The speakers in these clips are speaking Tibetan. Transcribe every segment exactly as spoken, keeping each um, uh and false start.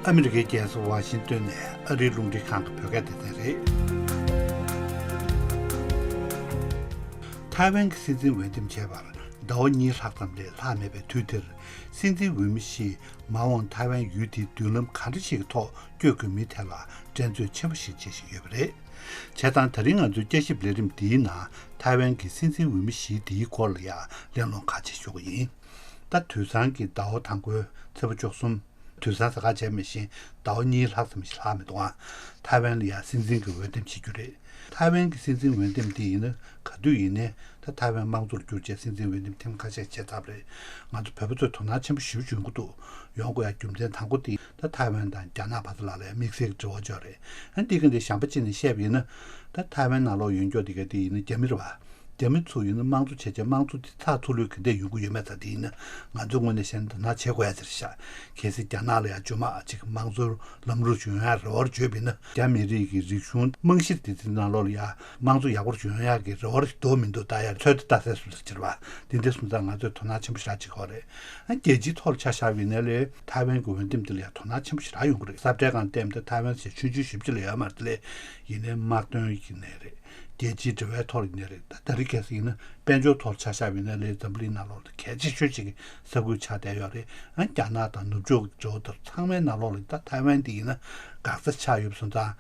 ཨ་མི་རི་ཀའི་རྒྱལ་ས་ཝ་ཤིང་ཏོན་ནས་ཨ་རིའི་རླུང་འཕྲིན་ཁང་གི་བོད་སྐད་སྡེ་ཚན་རེད། ཐའེ་ཝན་གྱི་སྲིད་འཛིན་འོས་འདེམས་བྱས་པར་ཟླ་བ་གཉིས་ལྷག་ཙམ་ལས་ལྷག་མེད་པའི་དུས་འདིར། སྲིད་འཛིན་འོས་མི་བཞིས་མ་འོངས་ཐའེ་ཝན་ཡུལ་དེའི་མདུན་ལམ་ག་འདྲ་ཞིག་གི་ཐོག་བསྐྱོད་དགོས་མིན་ཐད་ལ་འགྲན་རྩོད་ཆེན་པོ་ཞིག་བྱེད་བཞིན་ཡོད་པ་རེད། བྱས་ཙང་། ད་རིང་ང་ཚོའི་བསྐྱར་ཞིབ་ལས་རིམ་འདིའི་ནང་ཐའེ་ཝན་གྱི་སྲིད་འཛིན་འོས་མི་བཞི་འདིའི་སྐོར་ལ་ཡང་གླེང་སློང་ཁག་ཅིག་ཞུ་གི་ཡིན། ད་དུས་སང་གི་ཟླ་བ་དང་པོའི་ཚེས་པ་བཅུ་གསུམ། དུས་སང་ཟེར་ཁ་བྱས་མི་ཤེས། ཟླ་བ་གཉིས་ལྷག་ཙམ་ཞིག་ལྷག་མི་འདུག་ཨང་། ཐའེ་ཝན་ལ་ཡང་སྲིད་འཛིན་གྱི་འོས་འདེམས་བྱེད་རྒྱུ་རེད། ཐའེ་ཝན་གྱི་སྲིད་འཛིན་འོས་འདེམས་འདི་ཡིན་ན་ག་དུས་ཡིན་ནའི། ད་ཐའེ་ཝན་དམངས་གཙོར་གྱུར་རྗེས་སྲིད་འཛིན་འོས་འདེམས་ཐེངས་ཁ་ཤས་བྱས་ཚར་བ་རེད། ང་ཚོ་བོད་པ་ཚོས་དོ་སྣང་ཆེན་པོ་ཞེ་པོ་ཅིག་ཡོང་གི་འདུག་ཡོང་དགོས་ཡ་རྒྱུ་མཚན་དང་པོ་དེ། ད་ཐའེ་ཝན་དང་རྒྱ་ནག་བར་དུ་ལ་ལས་དམིགས་བསལ་གྱི་འབྲེལ་བ་ཅིག་ཡོད་རེད། ཨ་འདི་གི་འདི་གཞན་པ་གཅིག་ནས་བཤད་པ་ཡིན་ན། ད་ཐའེ་ཝན་ནང་ལོགས་ཡོད་མཁན་དེ་ག་དེ་ཡིན་ན་རྒྱ་མི་རེད་བ། རྒྱ་མི་ཚོ་ཡིན་ན་དམངས་གཙོ་བྱས་བྱས་དམངས་གཙོ་དེ་ཚགས་ཚུད་ལོས་ག་འདྲ་ཡོང་གི་ཡོད་མེད་ཙང་དེ་ཡིན་ན་ང་ཚོའི་ངོས་ནས་བཤད་ན་དོ་སྣང་བྱེད་དགོས་ཡ་ཟེར་ཤག་གལ་སྲིད་རྒྱ་ནག་ལ་ཡང་ཇོ་མ་ཅིག་དམངས་གཙོའི་ལམ་ལུགས་ཡོང་ཡ་རེ་བ་བརྗོད་པ་ཡིན་ན། རྒྱ་མི་རིགས་ཀྱི་རིག་གཞུང་རྨང་གཞི་དེ་ཚོའི་ནང་ལོགས་ལ་ཡང་དམངས་གཙོ་ཡག་པོ་ཡོང་ཡ་གི་རེ་བ་རེ་ཞིག་འདུག་མི་འདུག་ལྟ་ཡ་ཚོད་ལྟ་ལྟ་ས་སུ་ལ་ཕྱིར་བ། དེ་འདྲ་སོང་ཙང་ང་ཚོས་དོ་སྣང་ཆེན་པོ་ཞེ་དྲག་བྱེད་དགོས་རེད། ཨ་རྒྱལ་སྤྱིའི་ཐོག་ལ་ཆ་བཞག་པ་ཡིན་ན་ལས་ཐའེ་ཝན་གྱི་འོས་འདེམས་དེ་ལ་ཡང་དོ་སྣང་ཆེན་པོ་ཞེ་དྲག་ཡོང་གི་རེད། ས་བཀྲའི་སྒང་བལྟས་པ་དང་ཐའེ་ཝན་ཟེར་ཆུང་ཆུང་ཞེ་པོ་ཅིག་ལ་ཡོད་མ་རེད། དེ་ལས་ཡིན་ནའི་དམག་དོན་གྱི་ནས་རེད། རྒྱལ་སྤྱིའི་འབྲེལ་བའི་ཐོག་ལ་ཡིན་ནའི་རེད། ད་ད་རེས་གལ་སྲིད་ཡིན་ན་དཔལ་འབྱོར་ཐོག་ཆ་བཞག་པ་ཡིན་ན་ལས་འཛམ་བུ་གླིང་ནང་ལོགས་ལ་གལ་ཆེ་ཤོས་ཅིག་གི་ས་ཁུལ་ཆགས་བསྡད་ཡོད་རེད། ཨ་རྒྱ་ནག་དང་ནུབ་ཕྱོགས་ཀྱི་འབྲེལ་བ་དང་ཚང་མའི་ནང་ལོགས་ལ་ད་ཐའེ་ཝན་དེ་ཡིན་ན་འགག་རྩ་ཆགས་ཡོད་པ་སོང་ཙང་།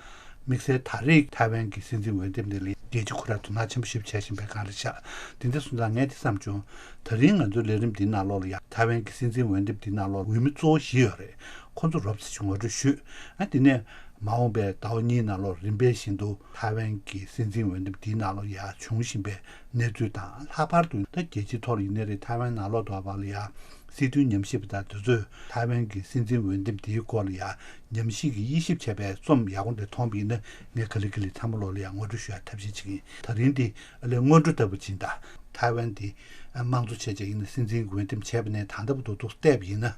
དམིགས་བསལ་ད་རེས་ཐའེ་ཝན་གྱི་སྲིད་འཛིན་འོས་འདེམས་དེ་ལ་རྒྱལ་སྤྱི་ཁོ་རང་དོ་སྣང་ཆེན་པོ་ཞིག་བྱས་བཞིན་པའི་སྒང་རེད་ཤག་དེ་འདྲ་སོང་ཙང་ངས་དེ་བསམ་བྱུང་། ད་རིང་ང་ཚོའི་ལས་རིམ་འདིའི་ནང་ལོགས་ལ་ཡང་ཐའེ་ཝན་གྱི་སྲིད་འཛིན་འོས་འདེམས་འདིའི་ནང་ལོགས་འོས་མི་གཙོ་བོ་བཞི་ཡོད་རེད། ཁོ་ཚོ་རོབ་ཙམ་ཞིག་ངོ་སྤྲོད་ཞུས། ཨ་དེ་ནས་མ་འོངས་པའི་ཟླ་བ་གཉིས་ནང་ལོགས་རིམ་པས་བཞིན་དུ་ཐའེ་ཝན་གྱི་སྲིད་འཛིན་འོས་འདེམས་འདིའི་ནང་ལོགས་ཡང་བྱུང་བཞིན་པའི་གནས་ཚུལ་དང་། ལྷག་པར་དུ་ད་རྒྱལ་སྤྱིའི་ཐོག་ལ་ཡིན་ནའི་རེད། ཐའེ་ཝན་ནང་ལོགས་དུ་བ་ལ་ཡང་སྲིད་དོན་ཉམས་ཞིབ་པ་དང་དེ་ཚོས་ཐའེ་ཝན་གྱི་སྲིད་འཛིན་འོས་འདེམས་དེའི་སྐོར་ལ་ཡང་ཉམས་ཞིབ་ཀྱི་དབྱེ་ཞིབ་བྱས་པའི་རྩོམ་ཡག་པོ་འདི་མཐོང་བ་ཡིན་ན། ངས་ག་ལེ་ག་ལེ་ཚང་མ་ལོག་ལ་ཡང་ངོ་སྤྲོད་ཞུ་ཡ་ཐབས་ཤེས་བྱེད་ཀྱི་ཡིན། ད་རིང་འདི་ཨ་ལས་སྔོན་འགྲོ་ལྟ་བུ་ཅིག་ཡིན་ད། ཐའེ་ཝན་འདི་དམངས་གཙོ་བྱས་བྱས་ཡིན་ན། སྲིད་འཛིན་འོས་འདེམས་བྱས་པ་ནས་ད་ལྟ་བར་དུ་འདུག་བལྟས་པ་ཡིན་ན།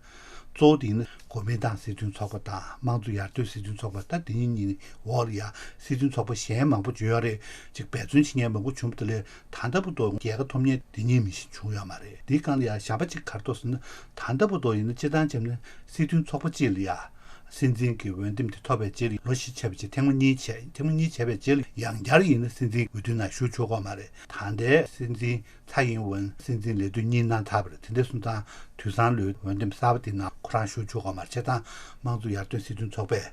གཙོ་བོ་དེ་ཡིན་ན་གོ་མིན་ཏང་སྲིད་དོན་ཚོགས་པ་དང་དམངས་གཙོ་ཡར་ཐོན་སྲིད་དོན་ཚོགས་པ། ད་འདི་གཉིས་གཉིས་འོག་ལ་ཡང་སྲིད་དོན་ཚོགས་པ་གཞན་མང་པོ་ཅིག་ཡོད་རེད། ཅིག་འབད་བརྩོན་བྱེད་མཁན་མང་པོ་བྱུང་བ་དེ་ལས། ད་ལྟ་བར་དུ་རྒྱལ་ཁ་ཐོབ་མཁན་འདི་གཉིས་མི་ཤེས་བྱུང་ཡོད་མ་རེད། འདིའི་སྒང་ལ་ཡང་གཞན་པ་གཅིག་ག་རེ་འདུག་ཟེར་ན། ད་ལྟ་བར་དུ་ཡིན་ན་སྤྱིར་བཏང་བྱས་ན་སྲིད་དོན་ཚོགས་པ་གཅིག་ལ་ཡང་སྲིད་འཛིན་གྱི་འོས་འདེམས་དེ་ཐོབ་པའི་རྗེས་ལ་ལོ་བཞི་ཆགས་པའི་རྗེས་ཐེངས་མ་གཉིས་བྱས། ཐེངས་མ་གཉིས་བྱས་པའི་རྗེས་ལ་ཡང་བསྐྱར་ཡིན་ན་སྲིད་འཛིན་འོས་བསྡུའི་ནང་ཞུགས་ཆོག་གི་མ་རེད། ད་ལྟའི་སྲིད་འཛིན་ཚའེ་ཡིན་ཝེན་སྲིད་འཛིན་ལས་དུས་གཉིས་གནང་ཚར་བ་རེད། དེ་འདྲ་སོང་ཙང་དུས་སང་ལོའི་འོས་འདེམས་གསར་པ་དེ་ནང་ཁོ་རང་ཞུགས་ཆོག་གི་མ་རེད། བྱས་ཙང་དམངས་གཙོ་ཡར་ཐོན་སྲིད་དོན་ཚོགས་པས།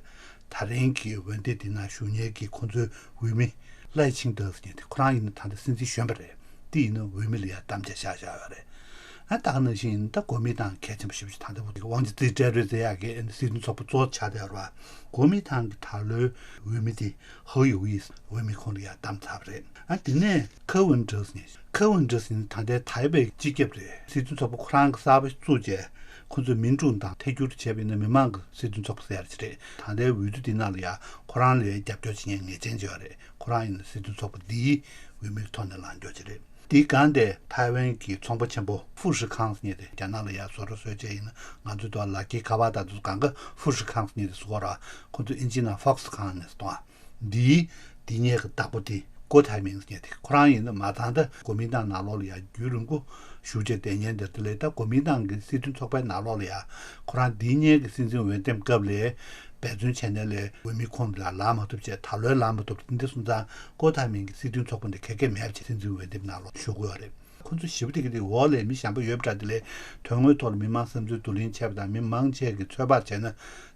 ད་རིང་གི་འོས་འདེམས་འདི་ནང་ཞུགས་མཁན་གྱི་ཁོང་ཚོའི་འོས་མི་ལའེ་ཆིང་ཏེ་ཟེར་མཁན་དེ་ཁོ་རང་ཡིན་ན་ད་ལྟ་སྲིད་འཛིན་གཞོན་པ་རེད། དེ་ཡིན་ན་འོས་མི་ལ་ཡང་དམ་བཅའ་བཞག་བཞག་ཡོད་རེད། ཨ་ད་ག་ནང་བཞིན་ཡིན་ན་ད་གོ་མིན་ཏང་གལ་ཆེན་པོ་ཞེ་པོ་ཅིག་ད་ལྟ་བུ་དེ་ཝང་ཅི་ཙི་ཀྲེ་རུའེ་ཟེར་ཡག་གི་སྲིད་དོན་ཚོགས་པ་གཙོ་བོ་ཆགས་བསྡད་ཡོད་རེད་བ། གོ་མིན་ཏང་གི་ད་ལོའི་འོས་མི་དེ་ཧོ་ཡོ་ཡི་འོས་མི་ཁོང་ལ་ཡང་བདམས་ཚར་བ་རེད། ཨ་དེ་ནས་ཁེ་ཝུན་ཀྲི་ཟེར་མཁན། ཁེ་ཝུན་ཀྲི་ཟེར་མཁན་ད་ལྟའི་ཐའེ་པེ་སྤྱི་ཁྱབ་རེད། སྲིད་དོན་ཚོགས་པ་ཁོ་རང་གི་གསར་པ་བཙུགས་རྗེས་ཁོ་ཚོས་མིན་ཀྲུང་དང་ཐད་སྒྱུར་བྱས་པ་ཡིན་ན་མི་མང་གི་སྲིད་དོན་ཚོགས་པ་ཟེར་ཡག་ཅིག་རེད། ད་ལྟའི་འོས་བསྡུ་འདི་ནང་ལ་ཡང་ཁོ་རང་ལ་རྒྱབ་སྐྱོར་བྱེད་མཁན་ངེས་ཅན་ཅིག་ཡོད་རེད། ཁོ་རང་ཡིན་ན་སྲིད་དོན་ཚོགས་པ་འདིའི་འོས་མིའི་ཐོག་ནས་ལངས་རྒྱུ་ཅིག་རེད། འདིའི་སྒང་དེ་ཐའེ་ཝན་གྱི་ཚོང་པ་ཆེན་པོ་ཧྥུ་ཧྲི་ཁང་ཟེར་མཁན་དེ། རྒྱ་ནག་ལ་ཡང་བཟོ་གྲྭ་བཟོས་བྱས་ཡིན་ན་ང་ཚོའི་ཐོག་ལག་འཁྱེར་ཁ་པར་དང་དེ་ཚོ་གང་ག་ཧྥུ་ཧྲི་ཁང་ཟེར་མཁན་དེ་བཟོ་གི་རེད། ཁོ་ཚོ་ཨིན་ཇི་ནང་ཧྥོག་སི་ཁང་ནས་གཏོང་བ། འདིའི་འདི་ཉིད་ཀྱི་བདག་པོ་དེ་ཀོ་ཐའེ་མིང་ཟེར་མཁན་དེ། ཁོ་རང་ཡིན་ན་མ་ཚང་ད་གོ་མིན་ཏང་ནང་ལོགས་ལ་ཡང་རྒྱུན་རིང་པོ་བཞུགས་བྱས་བསྡད་མཁན་དེ། དེ་ལས་ད་གོ་མིན་ཏང་གི་སྲིད་དོན་ཚོགས་པའི་ནང་ལོགས་ལ་ཡང་ཁོ་རང་འདི་ཉིད་ཀྱི་སྲིད་འཛིན་འོས་འདེམས་སྐབས་ལ་འབད་བརྩོན་བྱས་ནས་ལས་འོས་མི་ཁོང་ལ་ལངས་མ་ཐུབ་བྱས། ད་ལོའི་ལངས་མ་ཐུབ། དེ་འདྲ་སོང་ཙང་ཀོ་ཐའེ་མིང་གི་སྲིད་དོན་ཚོགས་པ་འདི་ག་གེ་མེད་བྱས་སྲིད་འཛིན་འོས་འདེམས་ནང་ལོགས་ཞུགས་ཀྱི་ཡོད་རེད། ཁོ་ཚོ་ཞེ་པོ་དེ་གི་དེ་འོག་ལས་མི་གཞན་པ་ཡོད་པ་འདྲ། དེ་ལས་དོན་དངོས་ཐོག་ལ་མི་མང་བསམ་ཚུལ་བསྡུ་ལེན་བྱས་པ་དང་མི་མང་ཆེ་གི་ཚོད་དཔག་བྱས་ན་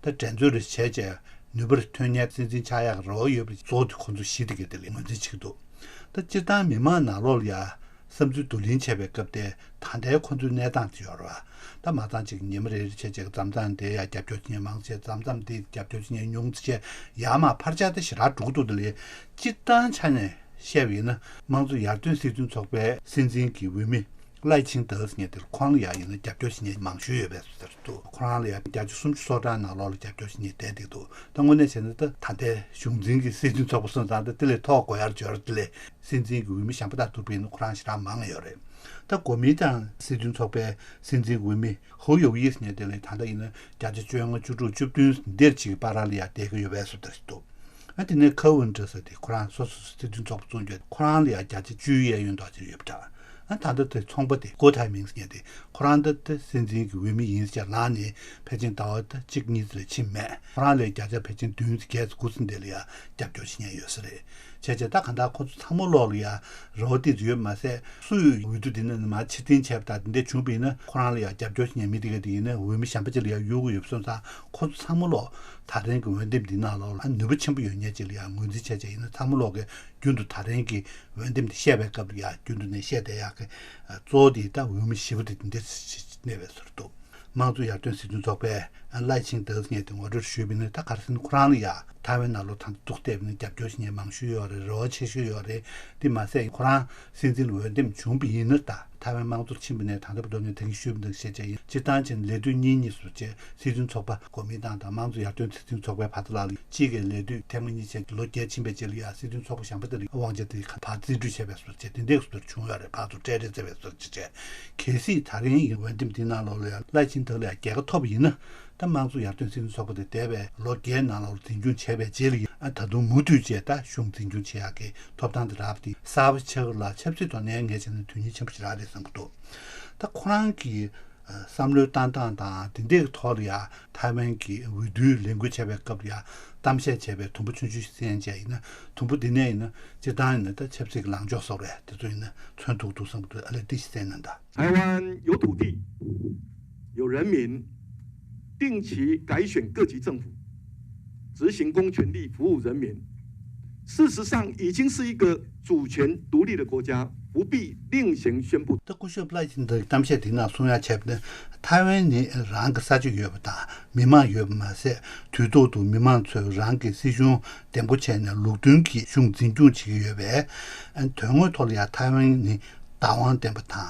ད་འགྲན་རྩོད་རེ་བྱས་བྱས་ནུས་པ་རེ་ཐོན་མཁན་སྲིད་འཛིན་ཆགས་ཡག་གི་རེ་བ་ཡོད་པ་གཙོ་བོ་དེ་ཁོ་ཚོ་བཞི་དེ་གི་དེ་ལས་ངོས་འཛིན་བྱེད་ཀྱི་འདུག་ད་སྤྱིར་བཏང་མི་མང་ནང་ལོགས་ལ་ཡ་བསམ་ཚུལ་བསྡུ་ལེན་བྱས་པའི་སྐབས་དེ་ད་ལྟའི་ཁོ་ཚོའི་གནས་སྟངས་དེ་ཡོད་རེད་བ། ད་མ་ཚང་ཅིག་ཉི་མ་རེ་རེ་བྱས་བྱས་མཚམས་མཚམས་དེ་ཡ་རྒྱབ་སྐྱོར་བྱེད་མཁན་མང་ཆེ། མཚམས་མཚམས་དེ་རྒྱབ་སྐྱོར་བྱེད་མཁན་ཉུང་ཆེ། ཡར་མར་འཕར་ཆག་དེ་ཞེ་དྲག་འགྲོ་གི་འདུག་དེ་ལས་སྤྱིར་བཏང་ཆ་ནས་བཤད་པ་ཡིན་ན། དམངས་གཙོ་ཡར་ཐོན་སྲིད་དོན་ཚོགས་པའི་སྲིད་འཛིན་གྱི་འོས་མི་ལའེ་ཆིང་ཏེ་ཟེར་མཁན་དེ་ཁོང་ལ་ཡང་ཡིན་ན་རྒྱབ་སྐྱོར་བྱེད་མཁན་མང་ཤོས་ཡོད་པའི་བཟོ་འདྲ་འདུག་ཁོ་རང་ལ་ཡང་བརྒྱ་ཆ་སུམ་ཅུ་སོ་གྲངས་ནང་ལོགས་ལ་རྒྱབ་སྐྱོར་བྱེད་མཁན་བསྡད་བསྡད་འདུག་ད་དངོས་གནས་བྱས་ན་ད་ད་ལྟའི་གཞུང་འཛིན་གྱི་སྲིད་དོན་ཚོགས་པ་སོང་ཙང་ད་དེ་ལས་མཐོ་དགོས་ཡར་འབྱོར། དེ་ལས་སྲིད་འཛིན་གྱི་འོས་མི་གཞན་པ་དང་བསྡུར་བ་ཡིན་ན་ཁོ་རང་ཞེ་དྲག་མང་ཡོད་རེད། ད་གོ་མིན་ཏང་སྲིད་དོན་ཚོགས་པའི་སྲིད་འཛིན་འོས་མི་ཧུའུ་ཡོའུ་ཡི་ཟེར་མཁན་དེ་ལས་ད་ལྟ་ཡིན་ན་བརྒྱ་ཆ་བཅོ་ལྔ། བཅུ་དྲུག་བཅུ་བདུན་འདིར་ཅིག་བར་ལ་ཡར་བསྡད་ཀྱི་ཡོད་པའི་བཟོ་འདྲ་ཞིག་འདུག་ཨ་དེ་ནས་ཁེ་ཝུན་ཀྲི་ཟེར་དེ་ཁོ་རང་སོ་སོ་སྲིད་དོན་ཚོགས་པ་བཙུགས་རྒྱུ། ཁོ་རང་ལ་ཡང་བརྒྱ་ཆ་བཅུའི་གཡས་གཡོན་ཏོག་ཙམ་ཡོད་པ་འདྲ། ཨ་ད་ལྟ་དེ་ཚོང་པ་དེ་ཀོ་ཐའི་མིང་ཟེར་མཁན་དེ་ཁོ་རང་ད་ལྟ་སྲིད་འཛིན་གྱི་འོས་མི་ཡིན་ཟེར་ལངས་ནས་ཕལ་ཆེར་ཟླ་བ་ད་གཅིག་གཉིས་ཙམ་ལས་ཕྱིན་མེད། ཁོ་རང་ལས་བརྒྱ་ཆ་ཕལ་ཆེར་བདུན་བརྒྱད་དགུ་ཙམ་དེ་ལ་ཡང་རྒྱབ་སྐྱོར་བྱེད་མཁན་ཡོད་ས་རེད། བྱས་བྱས་ད་གང་ལྟར་ཁོ་ཚོ་ཚང་མ་ལོག་ལ་ཡང་རེ་བ་དེ་ཡོད་མ་ཟད། སུ་ཡོད་འོས་བསྡུ་འདི་ནང་ནས་མར་ཕྱིར་འཐེན་བྱས་པ་དང་དེ་འདྲ་བྱུང་བ་ཡིན་ན་ཁོ་རང་ལ་ཡང་རྒྱབ་སྐྱོར་བྱེད་མཁན་མི་དེ་ག་དེ་ཡིན་ན་འོས་མི་གཞན་པ་ཅིག་ལ་ཡང་གཡུག་གི་ཡོད་པ་སོང་ཙང་ཁོ་ཚོ་ཚང་མ་ལོག་ད་རིང་གི་འོས་འདེམས་འདི་ནང་ལོག་ལ་ནུས་པ་ཆེན་པོ་ཡོད་མཁན་ཅིག་ལ་ཡང་ངོས་འཛིན་བྱས་བྱས་ཡིན་ན་ཚང་མ་ལོག་གི་རྒྱུན་དུ་ད་རིང་གི་འོས་འདེམས་འདི་བཤད་པའི་སྐབས་ལ་ཡང་རྒྱུན་དུ་ནས་བཤད་བསྡད་ཡག་གི་གཙོ་བོ་དེ་ད་འོས་མི་བཞི་པོ་དེ་འདི་འདྲ་གནས་པའི་བཟོ་འདུག་དམངས་གཙོ་ཡར་ཐོན་སྲིད་དོན་ཚོགས་པའི་ལའེ་ཆིང་ཏེ་ངས་དེ་ངོ་སྤྲོད་ཞུས་པ་ཡིན་ན་ད་ག་རེ་ཟེར་ན་ཁོ་རང་ལ་ཡ་ཐའེ་ཝན་ནང་ལོགས་ད་འདུག་བལྟས་པ་ཡིན་ན་རྒྱབ་སྐྱོར་བྱེད་མཁན་མང་ཤོས་ཡོད་རེད། རེ་བ་ཆེ་ཤོས་ཡོད་རེད། དེ་མ་ཟད་ཁོ་རང་སྲིད་འཛིན་ལ་འོས་འདེམས་བྱུང་བ་ཡིན་ན་ད་ཐའེ་ཝན་དམངས་གཙོར་ཕྱིན་པ་ནས་ད་ལྟ་བར་དུ་ངས་ད་གིན་ཞུས་པ་འདུག་བཤད་བྱས་ཡིན་སྤྱིར་བཏང་བྱས་ན་ལས་དུས་གཉིས་གཉིས་སུ་བྱས་སྲིད་དོན་ཚོགས་པ་གོ་མིན་ཏང་དང་དམངས་གཙོ་ཡར་ཐོན་སྲིད་དོན་ཚོགས་པའི་བར་དུ་ལ་གཅིག་གི་ལས་དུས་ཐེངས་མ་གཉིས་བྱས་ལོ་བརྒྱད་ཕྱིན་པའི་རྗེས་ལ་ཡ་སྲིད་དོན་ཚོགས་པ་གཞན་པ་དེ་ལ་དབང་ཆ་དེ་ཕར་རྩིས་སྤྲོད་བྱས་པའི་བཟོ་བྱས་དེ་འདྲས་སུ་བྱུང་ཡོད་རེད། ཕར་ཚུར་སྤྲད་རེས་བྱས་པའི་བཟོ་བྱས། གལ་སྲིད་ད་རིང་ཡིན་འོས་འདེམས་འདི་ནང་ལོགས་ལ་ཡང་ལའེ་ཆིང་ཏེ་ལ་ཡང་རྒྱལ་ཁ་ཐོབ་པ་ཡིན་ན་ད་དམངས་གཙོ་ཡར་ཐོན་སྲིད་དོན་ཚོགས་པ་དེ་འདས་པའི་ལོ་བརྒྱད་ནང་ལོགས་འཛིན་སྐྱོང་བྱས་པའི་རྗེས་ལ་ཡིན་ཨ་ད་དུང་མུ་མཐུད་བྱས་ད་གཞུང་འཛིན་སྐྱོང་བྱེད་ཡག་གི་ཐོབ་ཐང་དེ་རག་པ་དེ་གསར་པ་ཆགས་ལ་ཆབ་སྲིད་ཐོག་ནས་ངས་བྱས་ན་དོན་སྙིང་ཆེན་པོ་ཞིག་རག་རེད་བསམ་གྱི་འདུག་ད་ཁོ་རང་གི་བསམ་བློའི་བཏང་སྟངས་དང་དེ་འདྲའི་ཐོག་ལ་ཡང་ཐའེ་ཝན་གྱི་འོས་བསྡུའི་ལས་འགུལ་བྱས་པའི་སྐབས་ལ་ཡང་གཏམ་བཤད་བྱས་པའི་དུམ་བུ་ཆུང་ཆུང་ཞིག་གསན་བྱས་ཡིན་ན་དུམ་བུ་འདི་ནས་ཡིན་ན་སྤྱིར་བཏང་ཡིན་ན་ད་ཆབ་སྲིད་ཀྱི་ལངས་ཕྱོགས་སོགས་རེད་དེ་ཚོ་ཡིན་ན་མཚོན་ཐུབ་འདུག་བསམ་གྱི་འདུག་ཨ་ལས་འདི་ཞིག་གསན་གནང་དང་། 台湾有土地，有人民，定期改选各级政府，执行公权力，服务人民。事实上，已经是一个主权独立的国家，不必另行宣布。 ད་སྐུ་ཞབས་ལའེ་ཆིང་ཏེ་གཏམ་བཤད་དེ་ནང་གསུང་ཡ་བྱས་པ་ནི་ཐའེ་ཝན་ནི་རང་གི་ས་ཆ་ཡོད་པ་དང་མི་མང་ཡོད་པ་མ་ཟད་དུས་ཐོག་ཏུ་མི་མང་ཚོས་རང་གི་སྲིད་གཞུང་འདེམས་བསྐོ་བྱས་ནས་ལུགས་མཐུན་གྱི་གཞུང་འཛིན་སྐྱོང་བྱེད་ཀྱི་ཡོད་པས་དོན་དངོས་ཐོག་ལ་ཡང་ཐའེ་ཝན་ནི་བདག་དབང་ལྡན་པ་དང་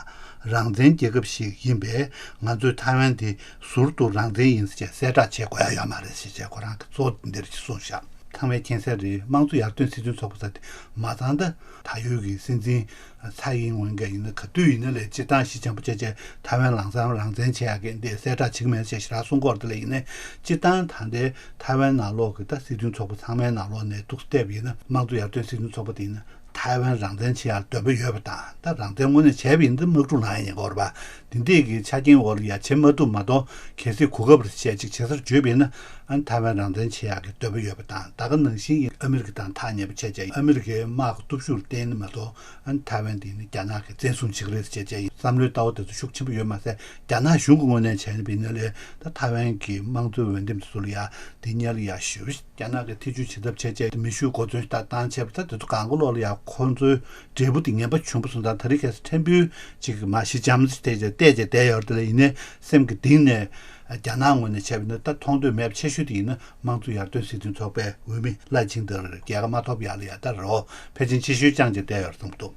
རང་བཙན་རྒྱལ་ཁབ་ཞིག་ཡིན་པས་ང་ཚོས་ཐའེ་ཝན་དེ་ཟུར་དུ་རང་བཙན་ཡིན་ཟེར་གསལ་བསྒྲགས་བྱེད་དགོས་ཡ་ཡོད་མ་རེད་ཞེས་བྱས་ཁོ་རང་གི་གཙོ་བོ་འདིར་གསུངས་བཞག་ཚང་མས་མཁྱེན་གསལ་རེད། དམངས་གཙོ་ཡར་ཐོན་སྲིད་དོན་ཚོགས་པ་ཟེར་དེ་མ་ཚང་ད་ད་ཡོད་ཀྱི་སྲིད་འཛིན་ཚའེ་ཡིན་ཝེན་གྱི་ཡིན་ན་ག་དུས་ཡིན་ན་ལས་སྤྱིར་བཏང་ཞི་འཇམ་པོ་བྱས་བྱས་ཐའེ་ཝན་ལམ་སང་རང་བཙན་བྱེད་ཡག་གི་འདི་གསལ་བསྒྲགས་བྱེད་ཀྱི་མེད་ཅེས་ཞེ་དྲག་གསུང་གི་ཡོད་རེད་དེ་ལས་ཡིན་ན་སྤྱིར་བཏང་ད་ལྟའི་ཐའེ་ཝན་ནང་ལོགས་ཀྱི་ད་སྲིད་དོན་ཚོགས་པ་ཚང་མའི་ནང་ལོགས་ནས་ཏོག་ཙམ་བལྟས་པ་ཡིན་ན་དམངས་གཙོ་ཡར་ཐོན་སྲིད་དོན་ཚོགས་པ་དེ་ཡིན་ན་ཐའེ་ཝན་རང་བཙན་བྱེད་ཡག་འདོད་པ་ཡོད་པ་དང་ད་རང་བཙན་དངོས་གནས་བྱས་པ་ཡིན་ན་དམག་འཁྲུག་ལངས་ཡ་ཉེན་ཁ་ཡོད་རེད་པ། དེ་འདྲས་ཀྱི་ཆ་རྐྱེན་འོག་ལ་ཡ་བྱེད་མ་ཐུབ་མ་གཏོགས་གལ་སྲིད་གོ་སྐབས་རེ་བྱས་ཅིག་བྱེད་སར་བརྗོད་པ་ཡིན་ན་ཨ་ནི་ཐའེ་ཝན་རང་བཙན་བྱེད་ཡག་གི་འདོད་པ་ཡོད་པ་དང་ད་ག་ནང་བཞིན་ཨ་མི་རི་ཀ་དང་ཐག་ཉེ་པོ་བྱས་བྱས་ཨ་མི་རི་ཀའི་དམག་གི་སྟོབས་ཤུགས་ལ་བརྟེན་ནས་མ་གཏོགས་ཨ་ནི་ཐའེ་ཝན་དེ་ནི་རྒྱ་ནག་གིས་བཙན་བཟུང་བྱེད་ཀྱི་རེད་ཟེར་བྱས་བྱས་བསམ་བློའི་ལྟ་བ་དེ་ཚོ་ཤུགས་ཆེན་པོ་ཡོད་མ་ཟད་རྒྱ་ནག་གཞུང་གི་ངོས་ནས་བྱས་ན་བྱས་ན་ལས་ད་ཐའེ་ཝན་གྱི་དམངས་གཙོའི་འོས་འདེམས་དེ་ཚོ་ལ་ཡ་དེ་སྔོན་ལ་ཡ་ཞུ་རྒྱ་ནག་གིས་ཐེ་བྱུས་བྱེད་ཐབས་བྱས་བྱས་མེ་ཤུགས་གོ་མཚོན་ཞིག་བཏང་བྱས་པ་ད་དེ་ཚོ་གང་ག་ལོག་ལ་ཡ་ཁོང་ཚོའི་འབྲས་བུ་དེ་ངན་པ་བྱུང་བ་སོང་ཙང་ད་རེས་ཁ་སང་ཕྲན་བུ་ཅིག་མ་ཞི་འཇམ་ཞིག་བལྟས་བྱས་བལྟས་བྱས་བསྡད་ཡོད་རེད་དེ་ལ་ཡིན་ནའི་སེམས་ཀྱི་གཏིང་ནས་རྒྱ་ནག་ངོས་ནས་བྱས་པ་ཡིན་ན་ད་མཐོང་འདོད་མེད་པ་ཆེ་ཤོས་དེ་ཡིན་ན་དམངས་གཙོ་ཡར་ཐོན་སྲིད་དོན་ཚོགས་པའི་འོས་མི་ལའེ་ཆིང་ཏེ་རེད། རྒྱལ་ཁ་མ་ཐོབ་ཡག་ལ་ཡ་ད་རོ་ཕལ་ཆེར་ཆེ་ཤོས་བཅངས་བྱས་བསྡད་ཡོད་རེད་བསམ་གྱི་འདུག་